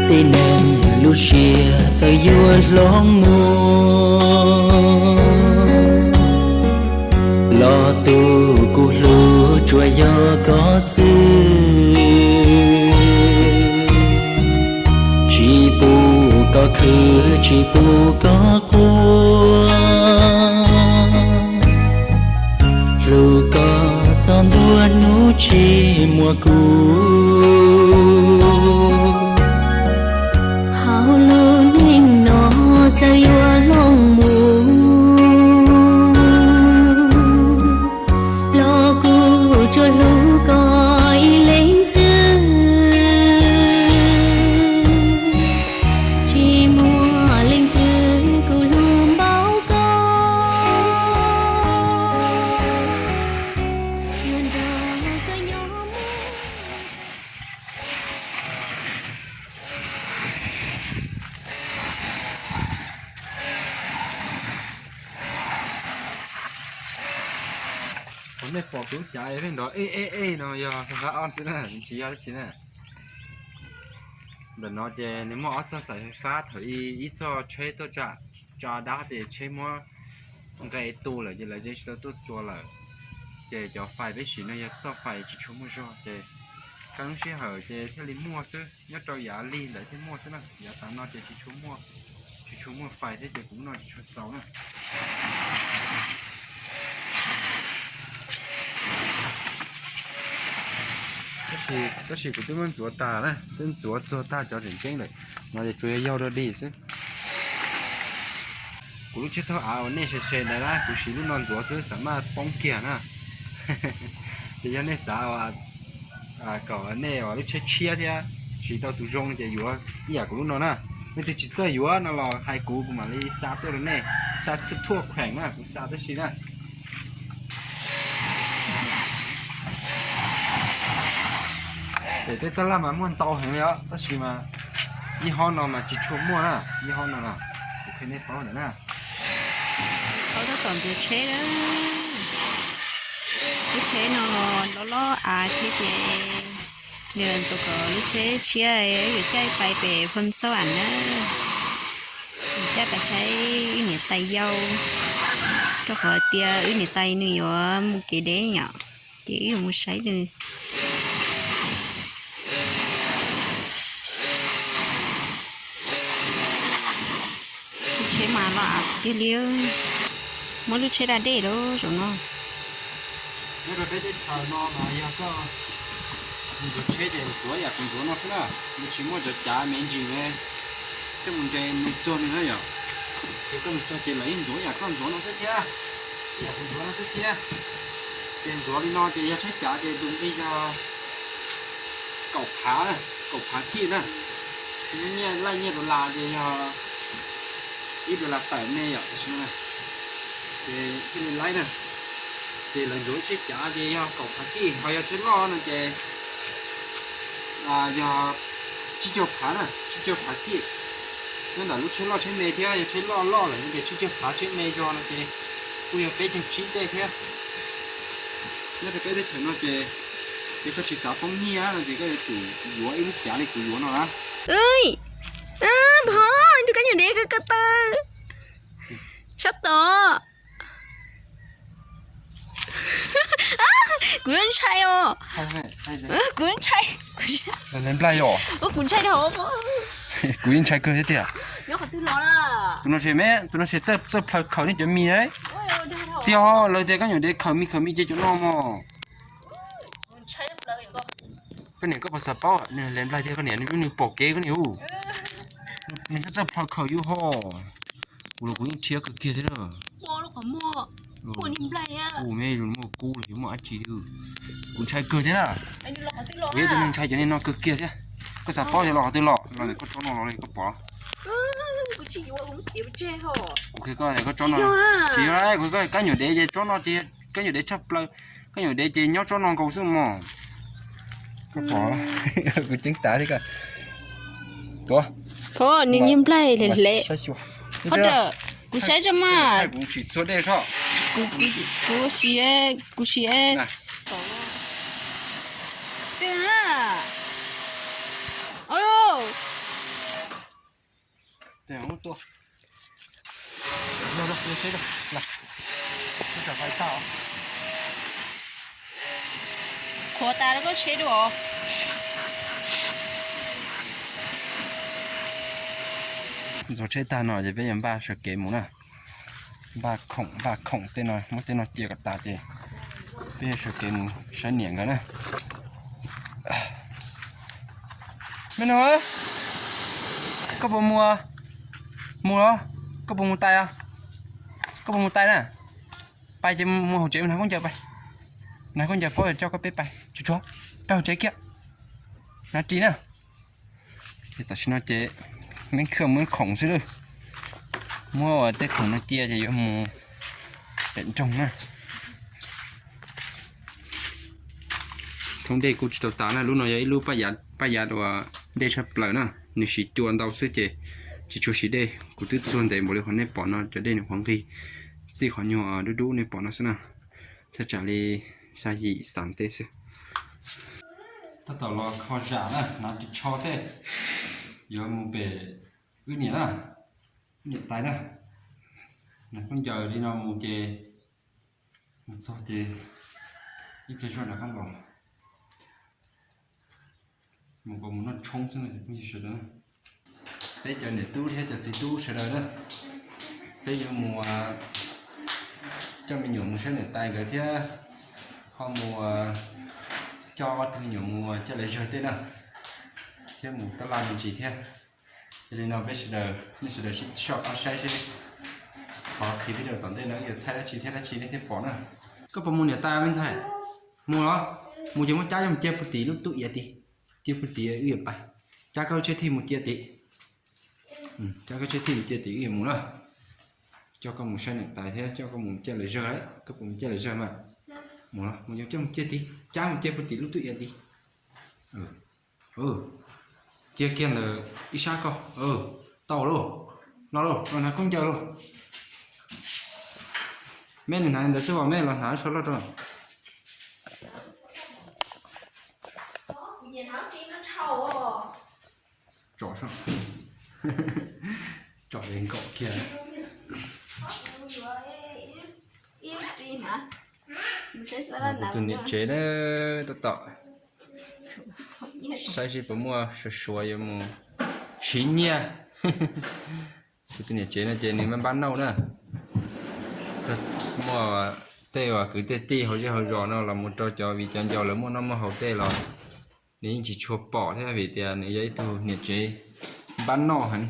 Tib neeg lub siab txawm yuav hloov mus, los tus kuv hlub tsuas yog koj xwb. Tsis pub koj khwv, tsis pub koj quaj, hlub koj txog ntua hnub tsis muaj kuv. Hauv lub neej no txawm yuav hloov mus, los kuv tsuas hlub koj ib leeg xwb. Tsis muaj leej twg kuv hlub npaum koj. Yuav nrog koj nyob mus. Ua nej pom kuv cav pheej nrov ej ej ej no yog fais fab off xwb na, tsis yog dab tsi na. Ntawm no ces nws muaj ob txoj xaim fais fab, thaum ib txoj tsheb tuaj tsa dab ces tsheb muab nqe tu lawm ces lawv yeej tsis tau tuaj txua lawm. Ces cov fais peb siv no yog txoj fais tsis tshua muaj zog ces kaj lub sij hawm ces thiaj li muaj xwb, nyob rau yav lig ntawd thiaj muaj xwb na, yav tas no ces tsis tshua muaj, tsis tshua muaj fais thiab ces kuv no tsis tshua txaus na. Tab sis kuv twb muab ntxuav tas na, twb ntxuav txuag tag cov tseem ceeb lawm, no ces tsuas yog yau rau dig xwb. Kuv lub tsheb thaub av uas nej se se ntawd na, kuv siv lub no ntxuav xwb xav maj poob kiag na. Ces yog nej xav kom nej lub tsheb tshiab thiab siv tau tus zoo ces yuav ib yam kuv lub no na. Leej twg tsis txawj yuav no los hais kuv, kuv mam li xa tuaj rau nej, xa thuaj kheem na, kuv xa tab sis na. Ces tej taj laj mas muaj ntau heev li os, tab sis mas ib hob no mas tsis tshua muaj na, ib hob no na, kuv qhia nej paub ntawm na. Paub tab tom ntxuav tsheb, lub tsheb no loj loj av thiab ces nws tus kom lub tsheb tshiab yuav caij pais pem Phoos Xauj Am na. Caij pais saib wb niam tais yau, rau qhov tias wb niam tais nws yuav mus kev deb yom, ces wb yuav mus saib nws. Tsheb mas los av tiag li, muab lub tsheb da dej lawm zaum no. Nyob rau peb teb chaws no mas yog koj mus ntxuav tsheb ces ntxuav yam kuv ntxuav no xwb na, nws tsis muaj cov cav me ntsis ne, coj mus nres nws txuag nws na yom. Ces koj mus txog ces lawv yeej ntxuav yam koj ntxuav no xwb thiab, yam kuv ntxuav no xwb thiab. Ces ntxuav li no ces yog tsheb cav ces tus nqi yog kaum phav, kaum phav kij na. Nyiaj laij nyiaj dollar ces yog ib dollar tawm me yom, ces thiaj li laib na. Ces lawv ntxuav tsheb cav ces yog kaum phav kij, ho yog tsheb loj no ces yog tsib caug phav na, tsib caug phav kij. Nyob ntawm lub tsheb loj tsheb me thiab, yog tsheb loj loj lawm no ces tsib caug phav, tsheb me zog no ces kuj yog peb caug tsib tej thiab. Nyob rau peb teb chaws no ces, ces koj tsis xav poob nyiaj no ces koj yuav tsum yuav ib lub cav li kuv yuav no na. Pov, tus kab nyuam dev ko taw sab tod. Kuv ntshai os. Kuv ntshai. Nplai os. Kuv ntshai dhau. Kuv yeej ntshai kawg thiab tiag. Tus no se me, tus no se txawj plaws khaws nej cov mis. Tiag, lawv tias kab nyuam dev khaws mis khaws mis ces cov no mog. Koj niam koj puas xav paub, nws hle nplaig thiab koj niam, nws pom kev koj niam hu. Nws txawj txawj plaws khaws yus ho. Kuv los kuv yeej rhiab kawg kiag thiab na. Kuv me muaj kub los yuav muaj dab tsi, kuv ntshai kawg thiab na. Kuv yog tus neeg ntshai cov niag no kawg kiag thiab. Koj xav paub yog los qhov twg los, los ntawm koj tsob no los li koj pom. Kuv qhia koj koj tsob no, tsis yog, kuv kab nyuam dev ces tsob no ces kab nyuam dev tshaj plaws, kab nyuam dev ces nyob tsob no nkaus xwb mog. Koj pom, kuv ceeb tas thiab koj. Tuav. Pov, nws niag nplaig hle hle. Qhov ntawm, kuv saib tso mas. Kuv sim, kuv sim. Twg na? Oj, Tua. Qhuav tas los koj tsheb dua os. Ntxuav tsheb tag no ces peb yuav npaj sawv kev mus na. Npaj khoom, npaj khoom tej no, muab tej no cia kom tas ces peb yuav sawv kev mus saib niam nkawd na. Me nus, koj puas mus, mus los? Koj puas mus tais? Koj puas mus tais na? Pais ces mus hauv tsev hnav khaub ncaws pais. Hnav khaub ncaws paub coj koj peb pais. Tsuag tsuag, peb hauv tsev kiag. Hnav ris na. Ces tam sim no ces me khw muab khoom xwb lawm. Muab tej khoom no cia ces yuav mus pem nroog na. Thoob dej kuj tsis tau tas na, lub no yog ib lub paj yav uas dej tshaj plaws na, nws siv cua ntau xwb ces tsis tshua siv dej. Kuv twb txuag ntev npaum li qhov nej pom no, cov dej nws qhuav nqig txij qhov nyuag dub dub nej pom no xwb na, thaj tsam li xya yim xas tej xwb. Tab tom los kho zam na, hnav ris tsho thiab, yuav mus pem wb niam na, wb niam tais na. Hnav khaub ncaws li no mus ces mus txog ces ib pliag zoj rov qab los. Mus kom mus noj tshoob xwb no phooj ywg sawv daws. Peb cov niam tub thiab cov txiv tub sawv daws na, peb yuav mus coj me nyuam mus saib niam tais nkawd thiab ho mus coj ob tug me nyuam mus coj lawv zog tej na, thiab mus tab laj me ntsis thiab. Yog li no peb sawv daws, nej sawv daws sib soj qab saib seb qhov clip video tom ntej no yuav thaij dab tsi thiab dab tsi nej thiaj pom na. Koj puas mus niam tais me ntxhais? Mus los? Mus ces muab cab coj mus cia puag tim lub tub iav tid. Cia puag tim wb yuav pais. Cab koj lub tsheb thij mus cia tid. Cab koj tsheb thij mus cia tid wb yuav mus na. Coj koj mus saib niam tais thiab coj koj mus coj lawv zog, koj puas mus coj lawv zog mas? Mus los, mus coj mus cia tid, cab mus cia puag tim lub tub iav tid. Cia kiag ntawm ib sab koj. Tau lauj. Los lauj, los hnav khaub ncaws lauj. Meb nws hnav ntawd xwb os, meb los hnav sau loj rau. Tsom, tsom es nkaum kiag. Kuv tus niam tsev na, tab tom saib seb puas muaj suav suav yuav mus siv nyiaj. Kuv tus niam tsev no ces nws npab npab nauj na. Muaj tej uas kwv tej tij hauv zej hauv zos no los mus rau cov viv cov ncaus lawv muaj noj muaj haus tej los nws yeej tsis tshua pom thiab vim tias nws yog ib tug niam tsev npab noj heev.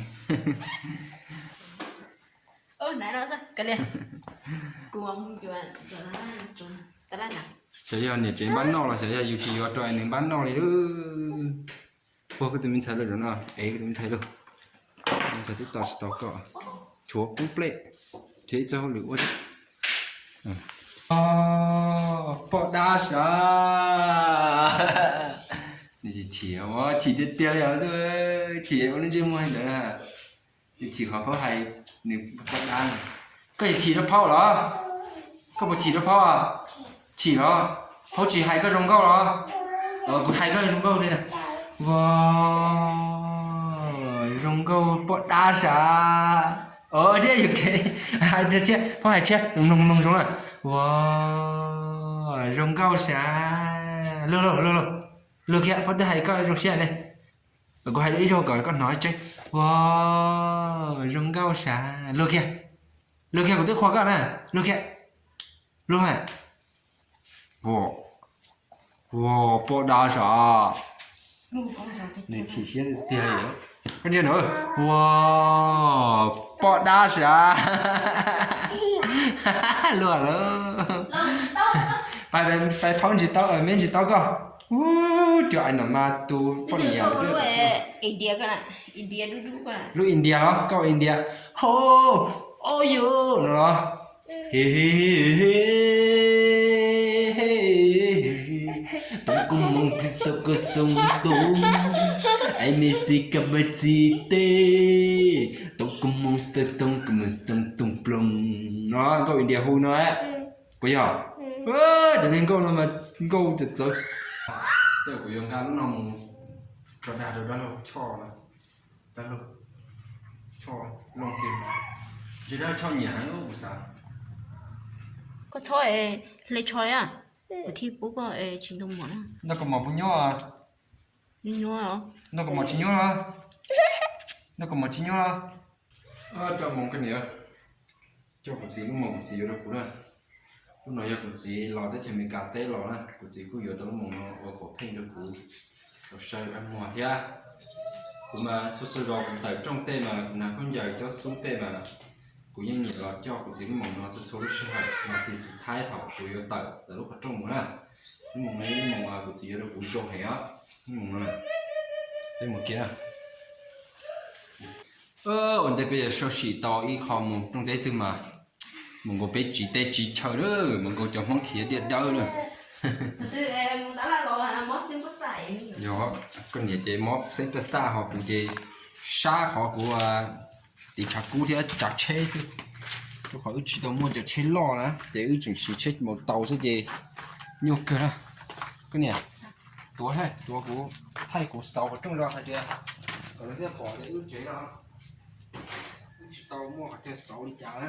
Xyov yog niam tsev npab noj los xyov yog yus tsis yuav rau nws npab noj li lawm. Puag koj tus me ntxhais lawm no, ev koj tus me ntxhais lawm. Me ntxhais twb tau tsis tau koj, tshuav kub plej, tshuav ib txoj hauj lwm ua thiab. Poj dab sav. Nws chim, chim tiag tiag li os, chim ua lub ntsej muag li ntawd na. Nws chim qhov Phaub hais nws poj dab. Koj chim rau Phaub los? Koj puas chim rau Phaub? Chim los? Phaub tsis hais koj zoo nkauj los? Kuv hais koj zoo nkauj li. Ua zoo nkauj poj dab sav. Thiab yus kev hais tiag thiab, Phaub hais thiab, mloog mloog zoo na. Ua zoo nkauj sav. Luag luag luag luag kiag, Phaub twb hais koj zoo siab ne. Kuv hais ib zaug kom koj hnov tseeb. Ua zoo nkauj sav. Luag kiag, luag kiag, kuv twb qhuas koj na. Luag kiag, luag. Ua, ua poj dab sav. Nws chim siab tiag tiag li. Koj ntsia na. Ua poj dab sav. Luag lawm. Pais, pais Phaub ntsis tau, me ntsis tau koj. Ub, cov ai no mas tus poj niam xwb. India, lub India los, koj India. Ho, o yo no los. He he he, too koj moo tsis tau koj xoo too, ai me xi kab pab txi teb, too koj moo tsis tau too koj moo tsis tau too ploog no, nkauj India hu no. Puas yog? Cov neeg nkauj no mas nkauj txawv txawv. Tej kuv yuav nqa lub no mus tso dag rau dab laug choj na. Dab laug, Zoo kawg. Ntshe dab choj nyiam heev kuv xav. Koj txhob hle tsho li, kuv thiaj pub koj tsis ntoo mov na. Noj koj mov puas nyuaj? Nyuaj os. Noj koj mov tsis nyuaj los? Noj koj mov tsis nyuaj los? Coj moo koj niam, coj kuv txiv lub moos kuv txiv yuav rau kuv na. Lub no yog kuv txiv los teb chaws Amelikas teb los na, kuv txiv kuj yuav tau lub moos no ua kom pheej rau kuv tau saib ua muag thiab. Kuv mas txhua txhua zaus kuv tawm rooj tej mas kuv hnav khaub ncaws cob xub tej mas kuv yeej nyiam los coj kuv txiv lub moos no txhua txhua lub sij hawm, nas this xwm thaib thaum kuv yuav tawm ntawm lub qhov rooj mus na. Lub moos no yog lub moos kuv txiv yuav rau kuv zoo heev os. Lub moos no, peb mus kiag. Ua ntej peb yuav sawv sim tau ib qho mus rooj teb twg mas mus nkaus peb tsev teb tsev chaw lawm, mus nkaus cov Hmoob khiav diaj dawb lawm. Yog koj niam ces mob xeeb paj xaj ho kuv ces sab qhov kuv tiv tshav kub thiab tsav tsheb xwb. Rau qhov wb tsis tau muaj cov tsheb loj na ces wb tseem siv tsheb maus taus xwb ces nyuaj kawg na. Koj niam, tuav, tuav kuv, thaij kuv xauv qhov rooj zog hais tias kom lawv thiaj pom tias wb lub tsev no wb tsis tau muaj qhov chaw xauv li cas na.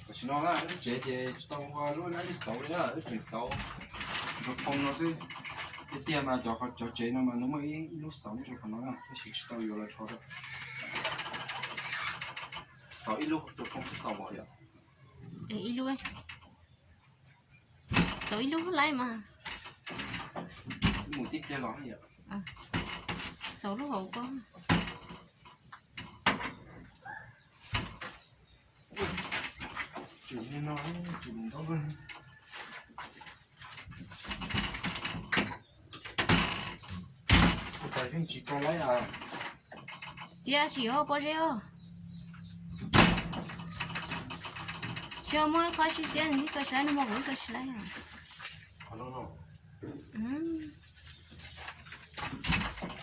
Tam sim no na wb lub tsev ces tsis tau ua lub lab lub xauv li na, wb tseem xauv nrog phoo no xwb. Tiag tiag mas cov, cov tsev no mas nws muaj ib lub xauv nyob rau qhov no na, tab sis tsis tau yuav los rho rau. Xauv ib lub rau phoo xwb tau os yom. Ib lub, xauv ib lub laib mas. Mus tib pliag los yom. Xauv lub hauv ko. Tsis no, tsis mus ntaub. Tais pheej tsis kau laib. Xiab tsis yog pob zeb os. Tsis yog muaj ib qho sib xiab nws thiaj kau tsis laib, nws muaj kuv kau tsis laib.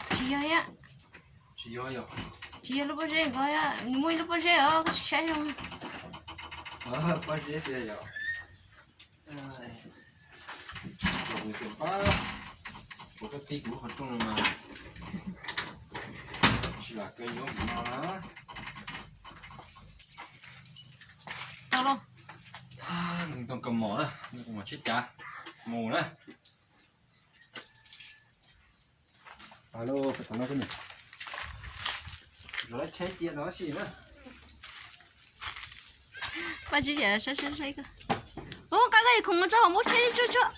Tsis yog thiab. Tsis yog lub pob zeb nkaus, nws muaj ib lub pob zeb os, koj tsis saib zoo. Pob zeb tiag yom. Kuv koj tib kuv lub qhov rooj no mas tsis lam kaw nyob kuv no na. Tau lauj. Ntoo kaus mom na, ntoo kaus mom tsheb cav mus na. Alo, peb tom no koj niam. Lawv tsheb cia no tab sis na. Paj Tsib saib saib saib koj. Ub, nqa koj khoom tso hauv npoob tsheb tsuag tsuag.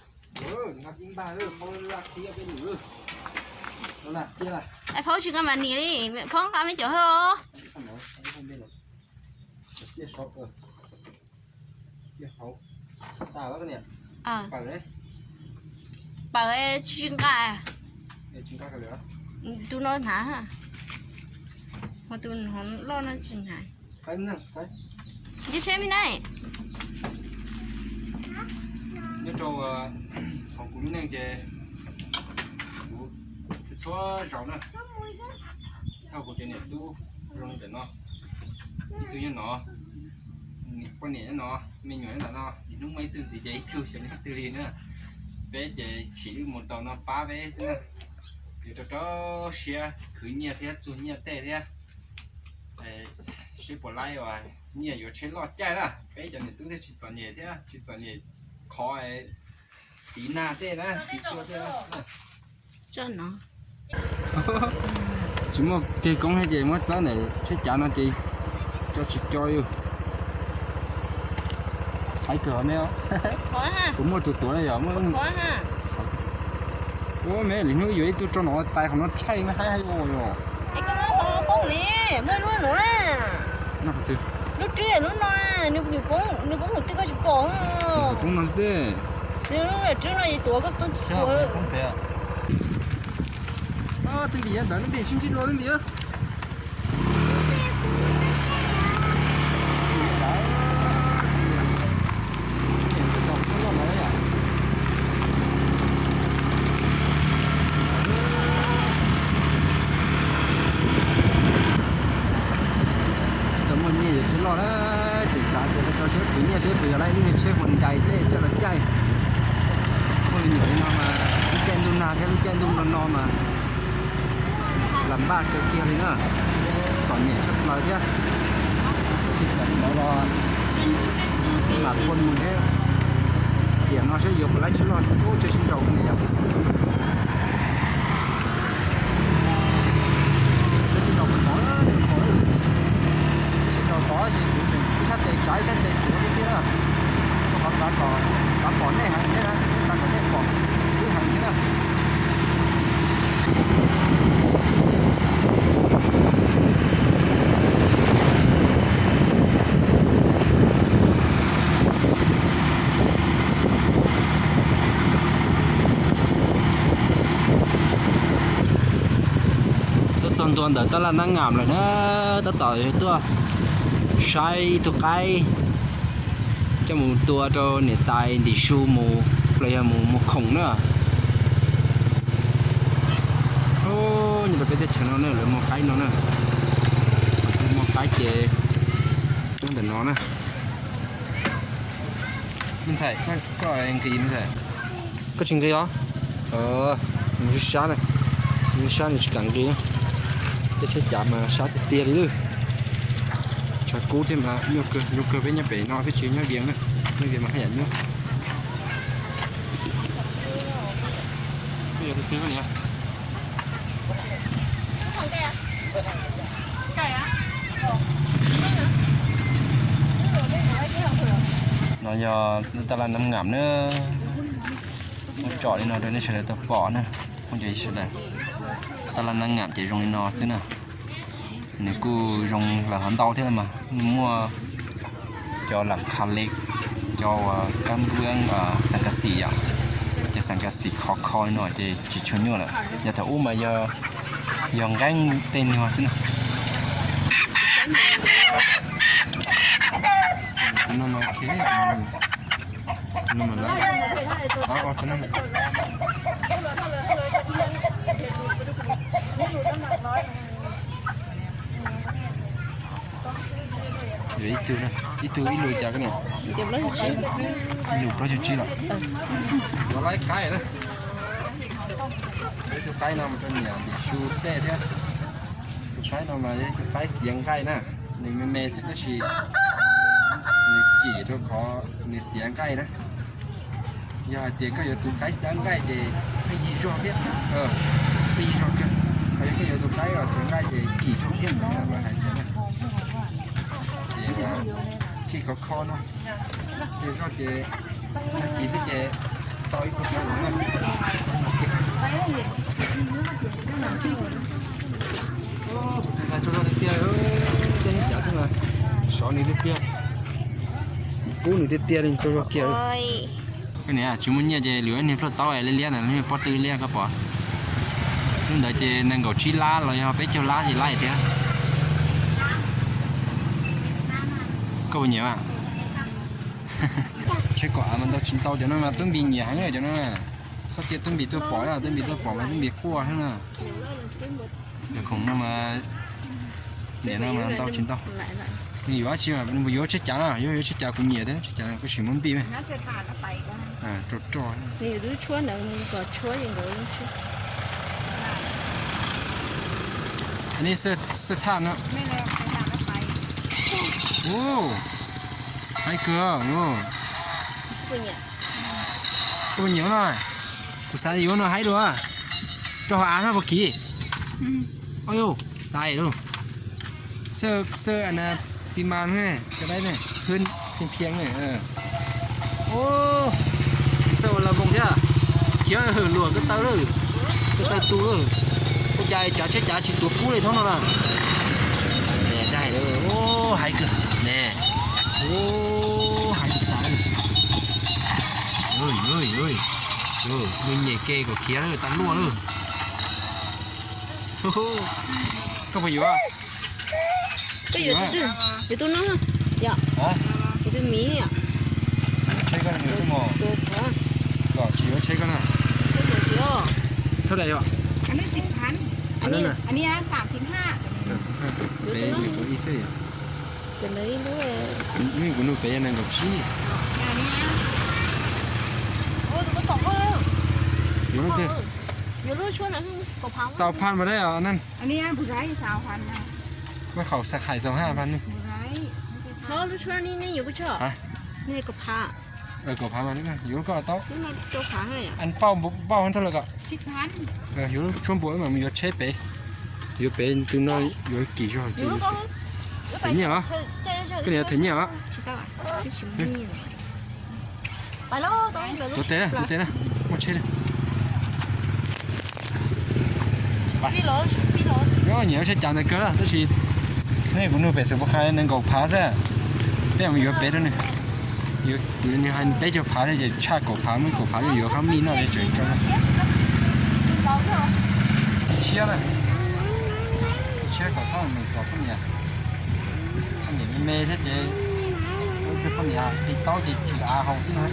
Es phauj tsis nqa mam nim li, phauj nqa me cov hauj os. Pawm tsis nqa. Tus no hnav, ho tus loj no tsis hnav. Nce tsheb me na. Nyob rau hauv kuv lub neej ces kuv txhua txhua zaus na, thaum kuv cov niam tub zoo li ntawm no, ib tug nyob no, poj niam nyob no, me nyuam nyob ntawm no, ib hnub muaj ib tug ntxiv ces ib tug xyov nyob twg li na. Peb ces sim wb mus tau no pab peb xwb na. Yuav rau rau siab khwv nyiaj thiab txug nyiaj tej thiab. Seb puas laib uas nyiaj yuav tsheb loj caij na. Peb cov niam tub thiaj tsis txom nyem thiab tsis txom nyem qhov tiv nag tej na, tiv tuaj tej na. Tsis muaj keg koob thiab ces muab txawb ntawm tsheb cav no ces co tsis co li. Hais kawg me, kuv muaj tus tuav na yog muaj. Ua me lwm hnub yuav ib tug rau no tais qhov no tshaij me haib haib ua yog. Lub rwb lub no, nws poob nws twb koj tsis pom. Poob no xwb. Rwb no tuav koj tsis pom. Twb npis ntawd twb npis sib ntsib dua twb npis. Tsis tau muaj nyiaj yuav tsheb loj na, tseem xav tias rau siab khwv nyiaj seb puas yog laib ib niag tsheb Hyundai tej coj los caij. Muaj me nyuam li no mas lub caij ntuj nag thiab lub caij ntuj no no mas Npaj kawg kiag li na, txom nyem tshaj plaws thiab. Tab sis txawm li ntawd los mam thua mus thiab. Tiam no saib yuav puas laib tsheb loj, ub, tsheb sib nraus ne yom. Tsheb sib nraus tod, tsheb sib nraus tod ces kuv tseem ib sab tes tsav ib sab tes tuav xwb thiab na. Rau qhov xav kom, xav pom nej heev thiab na, xav kom nej pom kuv heev thiab na. Tuaj txog ntua ntawm tab laj Nab Ngam lawm na, tab tom tuaj saib ib tug qaib coj mus tua rau niam tais ntim su mus los yog mus muag khoom na. Nyob rau peb teb chaws no na lawv muag qaib no na. Lawv muag qaib ces nyob ntawm no na. Me ntxhais, koj nqis me ntxhais. Koj tsis nqis os? Nws sab na, nws sab nws tsis kam nqis na. Tej tsheb cav mas sab tiag tiag li lawm. Tshav kub thiab mas nyuaj kawg, zoo kawg peb nyob pem no peb tsis nyob Vias na. Nyob Vias mas haj yam nyuaj. No yog lub tab laj Nab Ngam na. Muab tsom li no rau nej sawv daws tau pom na. Phooj ywg sawv daws, tab laj Nab Ngam ces zoo li no xwb na. Nws kuj zoo lawm hov ntau thiab mas, nws muaj cov lam kha li, cov uas kab npuab, xas kas xim yom, cov xas kas xim khov kho li no ces tsis tshua nyuaj lawm. Yog thaum ub mas yog nqeeb tej nyuag xwb na. Yog ib tug, ib tug ib lus cas koj niam? Ib lus plaub caug tsib los. Tus qaib no mas rau niam ntim su tej thiab. Tus qaib no mas yog ib tug qaib xiav nqaij na, nws me me xwb tab sis nws kim rau qhov nws xiav nqaij na. Yog hais tias koj yuav tus qaib dab nqaij ces pheej yig zog thiab, pheej yig zog kawg. Ho yog koj yuav tus qaib uas xiav nqaij ces kim zog thiab, lawv hais tias na. Ces thiaj khov kho no, yig zog ces tag kis xwb ces tau ib qho tshaj na. Ntxhais tsaug zog tiag tiag, tej cav xwb mas sov nws tiag tiag, pub nws tiag tiag li, tsaug zog kiag. Koj niam, tsis muaj nyiaj ces lwm niag plhuaj taub liab liab ntawd, niag pob tw liab koj pom. Lub ntawd ces nees nkaum tsib lab los yog peb caug lab ces lab thiab. Koj puas nyiam mas? Tsheb kom av mas ntau tsis ntau, cov no mas tub npis nyiam heev cov no. Txhob cia tub npis tuaj pom, tub npis tuaj pom mas tub npis quaj heev na. Yog khoom no mas, niam no mas ntau tsis ntau. Nws yuav dab tsi mas nws yuav tsheb cav na, yuav yuav tsheb cav kuv nyiam thiab, tsheb cav kuv sim muab npij me. Roj roj. Nws yuav tus tshuab ntawd, nws kom tshuab li ntawd. Anib xwb thaj no. Haib kawg. Koj nyiam no, kuv xav yuav no haib dua. Rau hauv av no puas kiv? Oj, tais lauj. Xawj, xawj xi mas ne, cov dab ne, hwj phiaj phiaj ne. Txawj ua la voos thiab. Khiav luam ko taw lawm, ko taw tu lawm. Ua cas tsav tsheb cav tsis tuav kub li thoob no na. Ne, dai lawm, haib kawg ne. Haib tas lawm. Nws nyem ke kom khiav lawm, tas luaj lawm. Koj puas yuav? Koj yuav tus twg? Yuav tus no yom? Tus twg miv yom? Tsheb koj xwb mos. Kom tsis yuav tsheb koj na. Thawj daim yom? Peb yuav ib xwb yom? Kuv nug pem yog nees nkaum tsib. Yuav leej twg? Sáu phan vào đấy à anh? Anh em, bù rái sáu phan nha. Mấy khẩu sạc hải dầu hai phan đi. Bù rái. Nó lúa chuối ní, ní nhiều bữa chưa? Hả? Ní cục hả? Ờ, cục hả mà nó, yuav koj tau. Nó cho hả thôi à? Anh bao, bao hơn thôi là cậu. Chích hả? Ờ, yuav chuối bùa mà mình yuav chế bể. Yuav bể từ nơi yuav kỹ rồi. Yuav kỹ. Thử nghiệm hả? Cái này thử nghiệm hả? Chỉ tao à? Cái gì mà nhiều. Tuav tes na, tuav tes na, muaj tsheb na. Nyiam lub tsheb cav ntawd kawg na, tab sis nej kuv nug pem xwm pus khai nees nkaum phav xwb. Peb yuav peb rau nws. Nws hais peb caug phav thiab ces tshaj kaum phav, muaj kaum phav yuav qab mij noj li tseem tsau. Tshiab na, tshiab kom txhob mus txog poj niam. Poj niam me me thiab ces poj niam qis taub ces chwv av haus xwb no.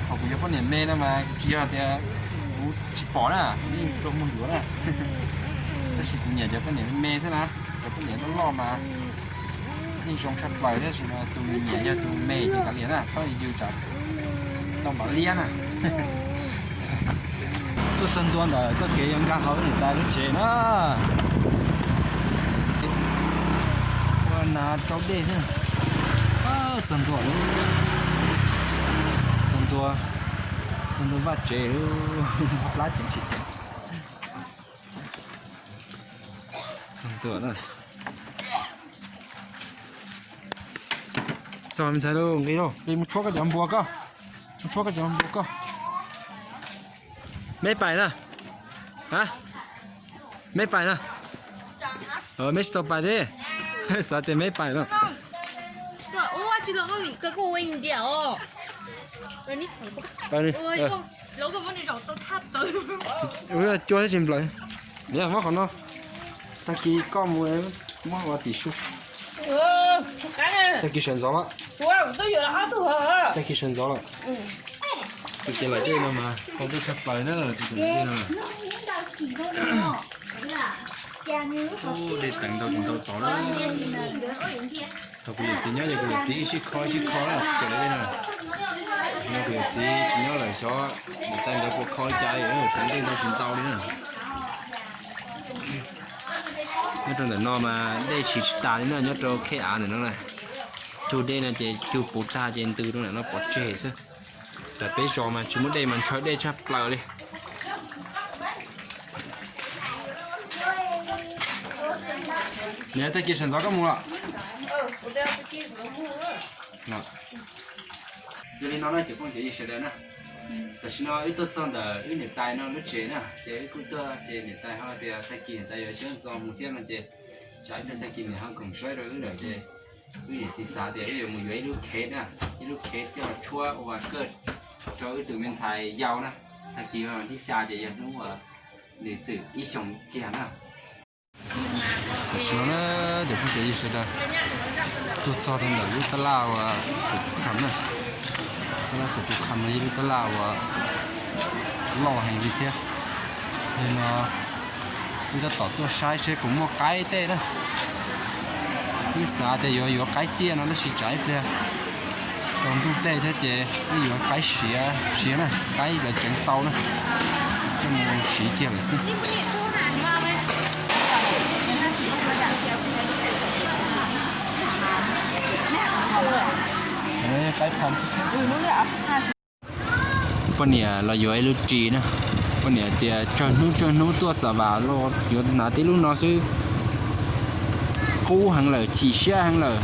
Hos kuv yog poj niam me no mas tsis yog tias kuv tsis pom na, yeej rau muag yuav na. Tab sis kuv nyiam cov poj niam me me xwb na, cov poj niam loj loj mas yeej zoo tshaj plaws, tab sis mas tus nyiam yog tus me ces kav liam na, txhob yws tsam tau npav liab na. Tuaj txog ntua ntawm txoj kev yuav nkag hauv niam tais lub tsev na. Ua nas rau dej thiab. Txog ntua lawm. Txog ntua, txog ntua vaj tsev, plab tseem tsis tev. Txog ntua na. Txog me ntxhais lauj, nqis lauj, nqis mus tshuab koj cov npua koj. Mus tshuab koj cov npua koj. Meb pais na. Hab, meb pais na. Meb tsis tau pais thiab. Xav tias meb pais no. Cua thiab tsis nplawm. Niam, muab qhov no. Tag kis koj mus muab ua tim su. Tag kis sawv ntxov lawm. Tag kis sawv ntxov lawm. Tus ces lawm dej no mas tau dej tshaj plaws na, tus ces lawm dej no. Ub, dej teev ntau tus ntau tod na. Thaum kuv yawm txiv nyob ces kuv yawm txiv ib sij kho ib sij kho na, ces lawm dej no. No kuv yawm txiv tsis nyob lawm xyov niam tais nkawd puas kho li cas, teev dej ntau tsis ntau li na. Nyob rau ntawm no mas dej siv tsis tas li na, nyob rau khej av ntawm no na. Cug dej no ces cug puv tag ces ntws rau ntawm no pov tseg xwb. Tam peb zos mas tsis muaj dej mas ntshaw dej tshaj plaws li. Niam, tag kis sawv ntxov koj mus lawm. Yog li no na cov phooj ywg sawv daws na, tam sim no wb tuaj txog ntawm wb niam tais no lub tsev na, ces wb kuj tuaj ces niam tais ho tias tag kis niam tais yuav coj ntxov mus thiab no ces tsam ib pliag tag kis niam ho koom saib rau wb lawm ces wb niam txiv xav tias wb yuav mus yuav ib lub khev na, ib lub khev coj los tshuab ua kawj rau wb tus me ntxhais yau na. Tag kis vas thib xya ces yog hnub uas nws txwm ib xyoos kiag na. Tam sim no na, cov phooj ywg sawv daws, tuaj txog rau ntawm lub tab laj uas xum tus kham na, tab laj xum tus kham no yog lub tab laj uas loj heev li thiab. Li no wb tab tom tuaj saib seb puas muaj qaib tej na. Wb xav tias yuav yuav qaib ciaj no tab sis tsam ib pliag tsaus ntuj tej thiab ces wb yuav qaib siav siav na, qaib lawv tseev tau na, coj mus siv kiag lawm xwb. Qaib pha xwb. Poj niam los yuav ib lub ris na, poj niam tias tsawg hnub tsawg hnub tuaj xa vas los yuav hnav tib lub no xwb, qub heev lawm, chim siab heev lawm,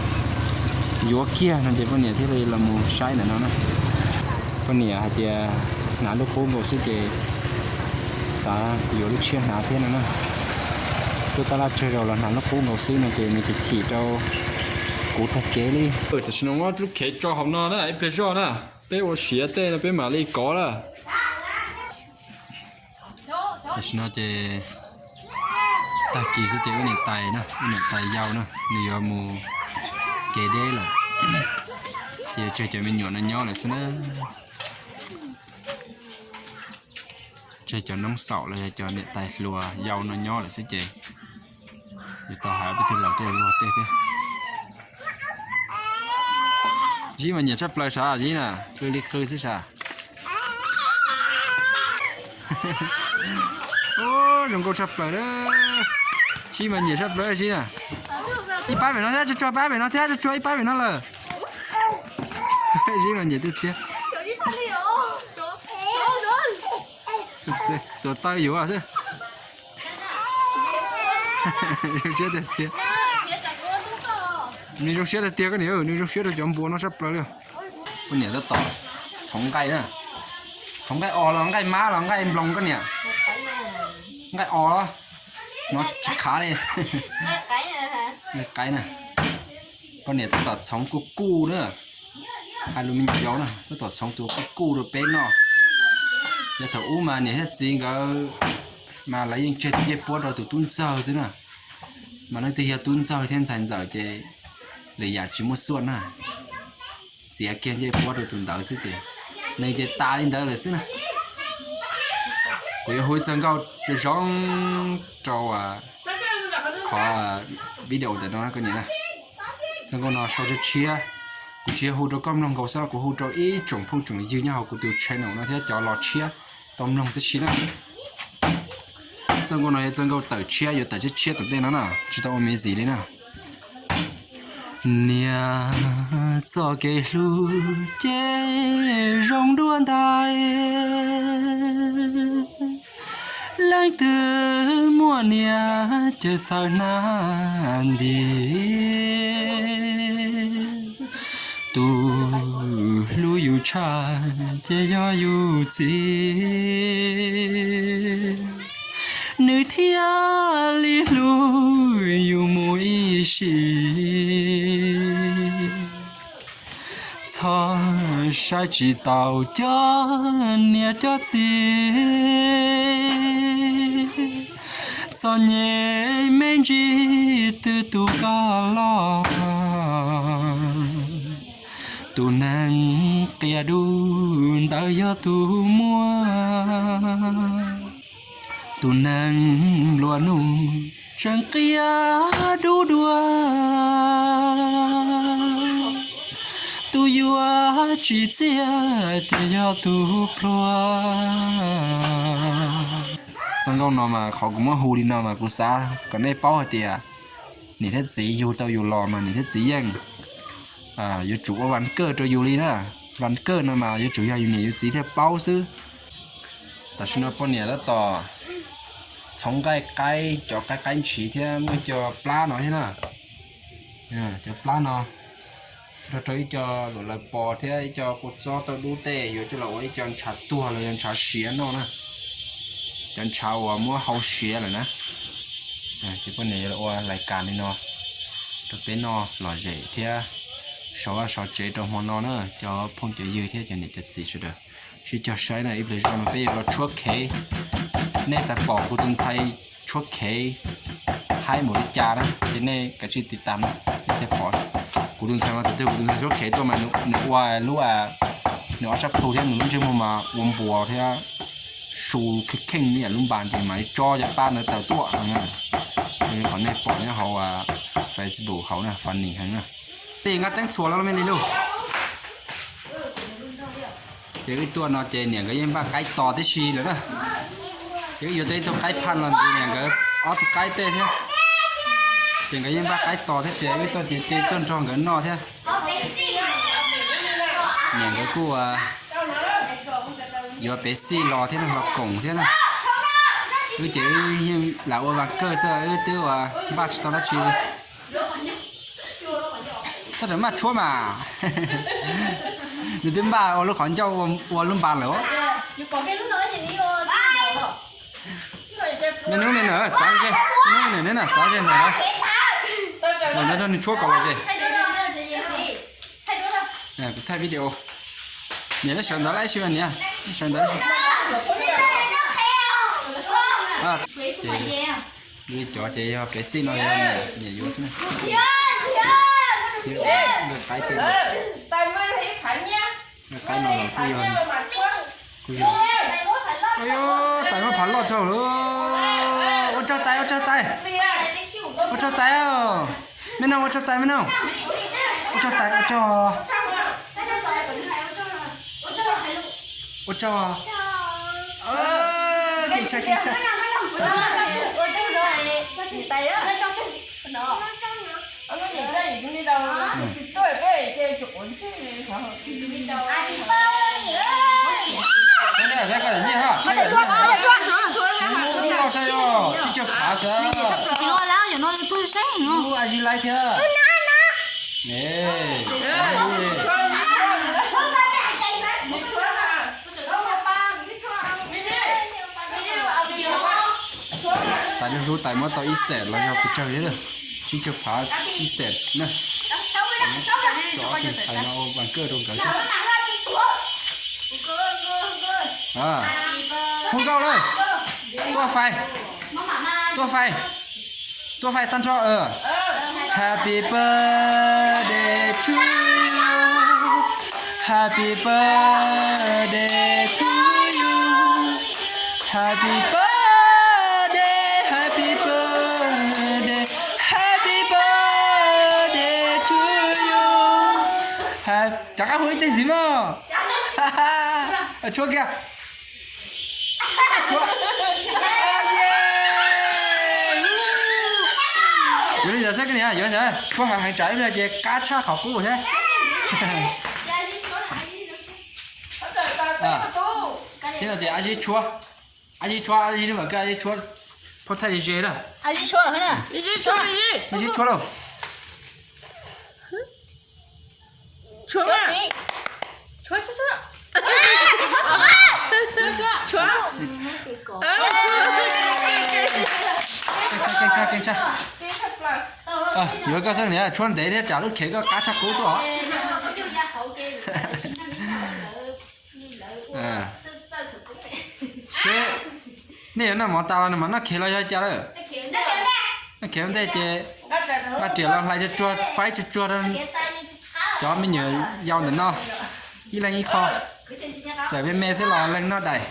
yuav kiag no ces poj niam thiaj li los mus saib ntawm no na. Poj niam hais tias hnav lub qub nkaus xwb ces xav yuav lub tshiab hnav thiab no na. Tuaj tab laj tsawg zaus los hnav lub qub nkaus xwb no ces nws chim chim rau kuv tag kev li. Tam sim no muab lub khev tso hauv no na, ib pliag zoj na, peb ua siav tej no peb mam li kov na. Tam sim no ces tag kis xwb ces wb niam tais na, wb niam tais yau na, nws yuav mus kev deb lawm, ces tseg cov me nyuam no nyob lawm xwb na. Tseg cov noob xaum los yog cov niam tais hluas yau no nyob lawm xwb ces yuav tau hais peb tug laus tuaj luag tej thiab. Zib mas nyiam tshaj plaws sav, Zib na, qw li qw xwb sav. Zoo nkauj tshaj plaws a. Zib mas nyiam tshaj plaws Zib na. Ib pab pem no thiab, tsuag tsuag pab pem no thiab, tsuag tsuag ib pab pem no lawm. Zib mas nyiam tiag tiag. Tuav taw yuav xwb. Zoo siab tiag tiag. Nws zoo siab tiag tiag koj niam, nws zoo siab rau cov npua no tshaj plaws li. Koj niam tab tom txhoov nqaij na. Txhoov nqaij os los nqaij mab los nqaij nploos koj niam? Nqaij os los? No tsis khav li. Nqaij qaib na. Koj niam tab tom txhoov kuj kuj na. Hais lus me ncauj na, tab tom txhoov tus kuj kuj rau peb noj. Yog thaum ub mas niam thiab txiv nkawd mas lawv yeej tseg tus ncej puab rau tus tub ntxawg xwb na. Mas leej twg yog tub ntxawg thiab ntxhais ntxawm ces lwm yam tsis muaj xuaj na. Txiav kiag ncej puab rau tus ntawd xwb ces nws ces tas li ntawd lawm xwb na. Kuv yuav hu txog nkauj zoo zoo rau qhov video ntawm no koj niam na. Txog nkauj no sau tshiab tshiab, kuv tsis yog hu rau koj mloog nkaus xwb, kuv hu rau ib tsoom phooj tsoom ywg nyob hauv kuv tus channel no thiab cov los tshiab tau mloog tib si na. Txoj nkauj no yog txoj nkauj tawm tshiab, yuav tawm tshiab tshiab tom ntej no na, tsis tau ua me ntsis li na. Niam, txoj kev hlub ces zoo dua ntais, leej twg muaj niam ces xaws hnab nti. Tus hlub yus tshaj ces yog yus txiv, nws thiaj li hlub yus mus ib sim. Txhob saib tsis taus cov niam cov txiv, txom nyem me ntsis twb tu koj los. Tus neeg qias dub ntawd yog tus muaj, tus neeg nplua nuj tseem qias dub dua. Tus yuav tsim txiaj ces yog tus pluag. Txoj nkauj no mas qhov kuv muab hu li no mas kuv xav kom nej paub hais tias niam thiab txiv yug tau yus los mas niam thiab txiv yeej yuav tsum ua vas kawj rau yus li na. Vas kawj no mas yuav tsum yog yus niam yus txiv thiaj paub xwb. Tam sim no poj niam tab tom txhoov nqaij qaib, cov qaib qaib ntshiv thiab muaj ib co plab no thiab na. Cov plab no nrog rau ib co luam lawv pos thiab ib co kua txob tauj dub tej yuav coj los ua ib co ntshav tuag los yog ntshav siav noj na. Cov ntshav uas muab hau siav lawm na. Ces poj niam yuav los ua lais kas li no rau peb noj lom zem thiab sov vaj sov tsev rau hmo no na cov phooj cov ywg thiab cov niam cov txiv sawv daws. Sib cog saib na, ib pliag zog no peb yuav los tshuab khev. Nej xav pom kuv tus ntxhais tshuab khev haib npaum li cas na ces nej kav tsij tiv tam na, nej thiaj pom. Kuv tus ntxhais mas thaum twg kuv tus ntxhais tshuab khev tuaj mas nws ua lub, nws ob sab plhu thiab nws lub ntsej muag mas ua npuas thiab su kheej kheej ib yam lub npas ces mas ib tsob cov pab ntawd tawm tuaj no na. Qhov nej pom nyob hauv Facebook hauv na, funny heev na. Tej nqa teeb txhuam los me li lauj. Ces wb tuaj no ces niam nkawd yeej npaj qaib tos tib si lawm na. Ces wb yuav tau ib tug qaib phaj los ntxiv niam nkawd ob tug qaib tej thiab. Ces nkawd yeej npaj qaib tos thiab ces wb tuaj ces tuaj nrog nkawd noj thiab. Niam nkawd kuj yuav pev xij los thiab los koom thiab na. Wb ces wb yeej lam ua vas kawj xwb, wb twb ua npaj tsis tau dab tsi li. Txhob rawm maj tshuab mas. Nws twb npaj ua lub qhov ncauj ua lub npas lawm. Me nub me nws txav ze, me nub me nws ne na txav ze ntawm no. Los ntawd nrog nws tshuab kom los ze. Kuv thaij video. Niam, neb sawv ntawd lawm ib si niam, neb sawv ntawd. Ces cov ces yog pev xij no yog niam yuav xwb na. Thiab qaib tej no, qaib no los kuj yog, kuj yog. Tais muab phav loj rau lawm. Ua tsaug tais, ua tsaug tais. Ua tsaug tais, me noog, ua tsaug tais me noog. Ua tsaug tais, ua tsaug. Ua tsaug. Kev ntshai, kev ntshai. Nyiaj, tsib caug phav xwb. Ua lawm, yuav no tuaj saib no. Ub, a zis laiv thiab. Tais lub hlub tais muab tau ib xees los yog pes tsawg thiab. Tsib caug phav ib xees na. Cov tus ntxhais no ua vas kaj rau nkawd thiab. Hu nkauj lawm. Tuaj fais. Tuaj fais. Tuaj fais tag nrho. Happy birthday to you. Happy birthday to you. Happy birthday, happy birthday, happy birthday to you. Rov qab hu ib teg ntxiv mog. Tshuab kiag. Yuav li ntawd xwb, yuav li ntawd, tshuab heev heev tsam ib pliag ces qab tshaj qhov qub thiab. Thiab no ces a zib tshuab, a zib tshuab, a zib lub vas kaj, a zib tshuab phauj thaij ze ze lawm. A zib tshuab lauj. Yuav koj xwb niam, tshuab ntev thiab tsam lub khev koj qab tshaj qub tuaj. Seb, nej yuav noj mov tas los nws mam noj khev los yog cas lawm? Noj khev ua ntej ces nqa riam los hlais tsuag tsuag, faib tsuag tsuag rau cov me nyuam yaus ntawm no, ib leeg ib qho. Txawm me me xwb los leej noj daim.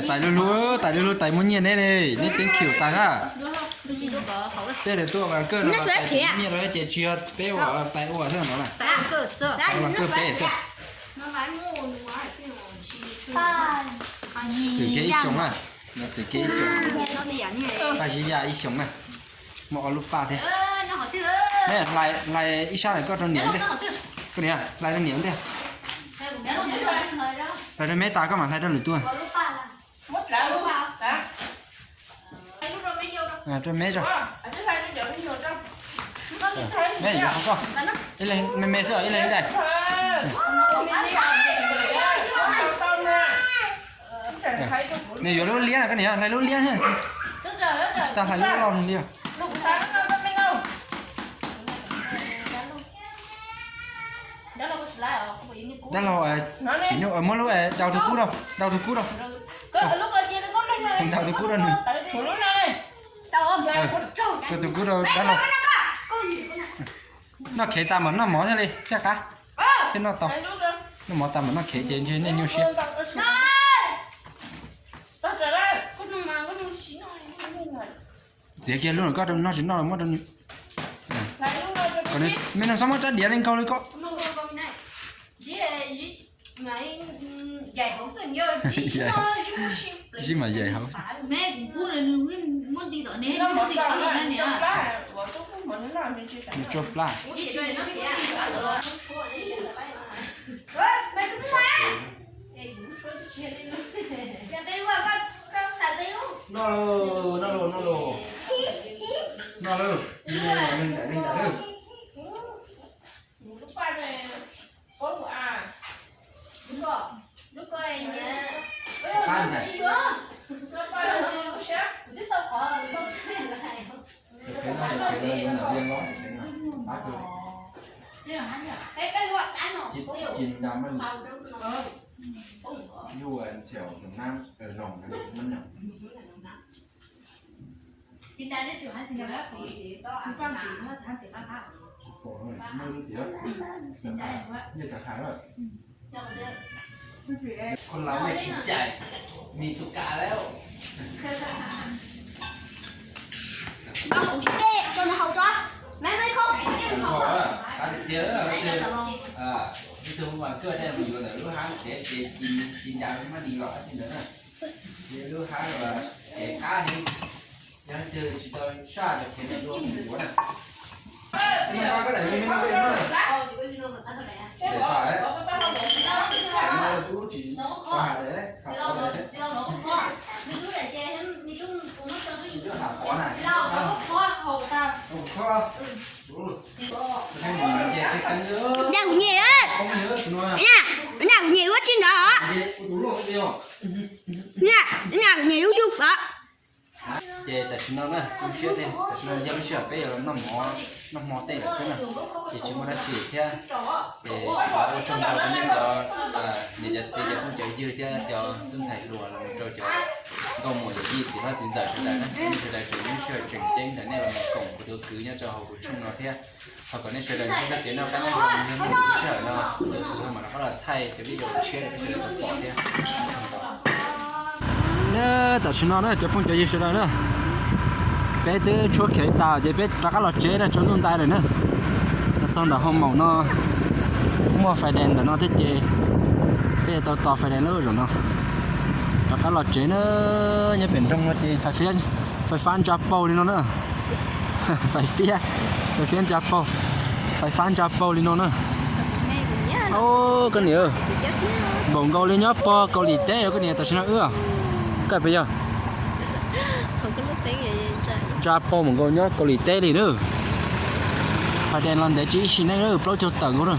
Tais lub hlub, tais lub hlub, tais muaj nyiaj neb ne, neb teeb khiv tas na. Tej tais tuaj vas kaj no, tais nyiaj rau ces tsis yog peb ua, tais ua xwb no na. Tais vas kaj peb xwb. Txwm kev ib xyoos na, txwm kev ib xyoos. Paj zib yaj ib xyoos na, muaj ob lub paj thiab. Hlais ib sab ntawm koj rau niam ntej, koj niam hlais rau niam ntej. Hlais rau me tas koj mam hlais rau lwm tus. Rau me tso. Ib leeg me me xwb, ib leeg ib daim. Nws yuav lub liab na, koj niam hlais lub liab thiab. Tsis tas hlais lub loj li. Dab laug, txiv nyuj muab lub daus tus kub rau, daus tus kub rau. Daus tus kub rau nws. Daus tus kub rau dab laug. Noj khev tas mam noj mov thiaj li thiaj qab, thiaj noj tau. Noj mov tas mam noj khev ces ntshe nej nyuaj siab. Txiav kiag lub no koj noj tsis noj los muab rau nws. Me nus txhob muab rab diav li nkaus li koj. Zib mas yaim hauv. Nws tsuag plab. Noj lauj, noj lauj, noj lauj. Noj lauj, leej daim leej daim lauj. Ua hauv tso, maiv maiv kho. Qab tiag tiag, leej twg mus mas kawg nej mus yuav ntawm lub hab kev ces ci ncav mab ni los qab tsi ntawd na. Ces lub hab uas kev qab heev, yog leej twg tsis tau saj cov kev no yuav mus yuav na. Naj kuv nyem, naj kuv nyem ua tsi ntawd, naj kuv nyem ua yug yug os. Ces tam sim no na, lub sij hawm, tam sim no yog lub sij hawm peb yuav los noj mov, noj hmo tej lawm xwb na, ces tsis muaj dab tsi thiab. Ces ua tsaug ntau rau nej cov niam cov txiv cov phooj cov ywg thiab cov tub ntxhais hluas los rau cov nkauj muam yawm yij txiv hlob txiv ntxawm sawv daws na, nej sawv daws tseem lub sij hawm tseem ceeb ntawm nej los mus koom kuv tus kwv nyob rau hauv kuv channel no thiab. Thov kom nej sawv daws ntsib txoj kev noj qab nyob zoo, yog muaj lub sij hawm no kuv tus kwv ho mam rov qab los thaij cov video tshiab rau nej sawv daws tau pom thiab. Tam sim no na cov phooj cov ywg sawv daws na, peb twb tshuab khev tas ces peb rov qab los tsev na, tsaus ntuj nti lawm na. Los txog ntawm hoo maum no muaj fais dees ntawm no thiab ces peb tau tos fais dees lawm zaum no. Rov qab los tsev na, nyob pem nroog no ces fais fab ntsa paug li no na. Fais fiab, fais fiab ntsa paug, fais fab ntsa paug li no na. Koj niam, npaum nkaus li nyob pog Kaus Lim teb os koj niam, tam sim no wb, koj puas yog? Ntsa paug npaum nkaus nyob Kaus Lim teb li na. Fais dees los ntev tsis ib sim neej na, plaub caug tawm nkaus na.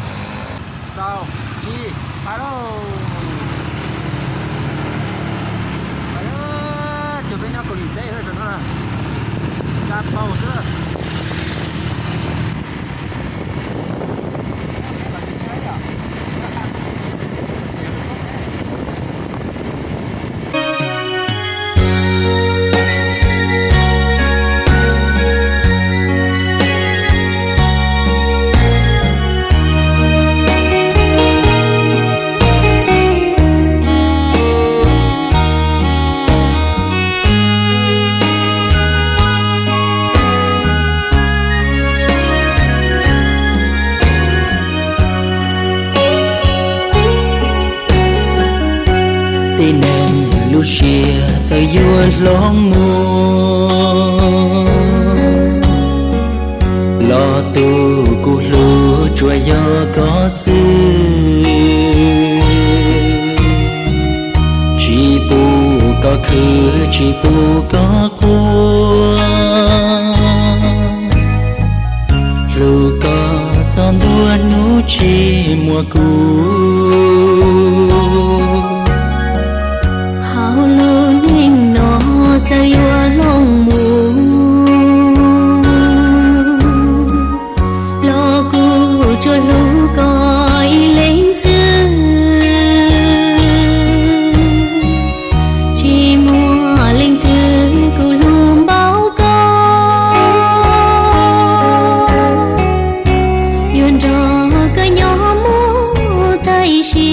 Rau, tsib, pais lauj. Pais lauj, cuag peb nyob Kaus Lim teb no, ntsa paug xwb. Tej neeg lub siab txawm yuav hloov mus, los tus kuv hlub tsuas yog koj xwb. Tsis pub koj khwv, tsis pub koj quaj, hlub koj txog ntua hnub tsis muaj kuv. Hauv lub neej no txawm yuav hloov mus, los kuv tsuas hlub koj ib leeg xwb. Tsis muaj leej twg kuv hlub npaum koj, yuav nrog koj nyob mus tag ib sim.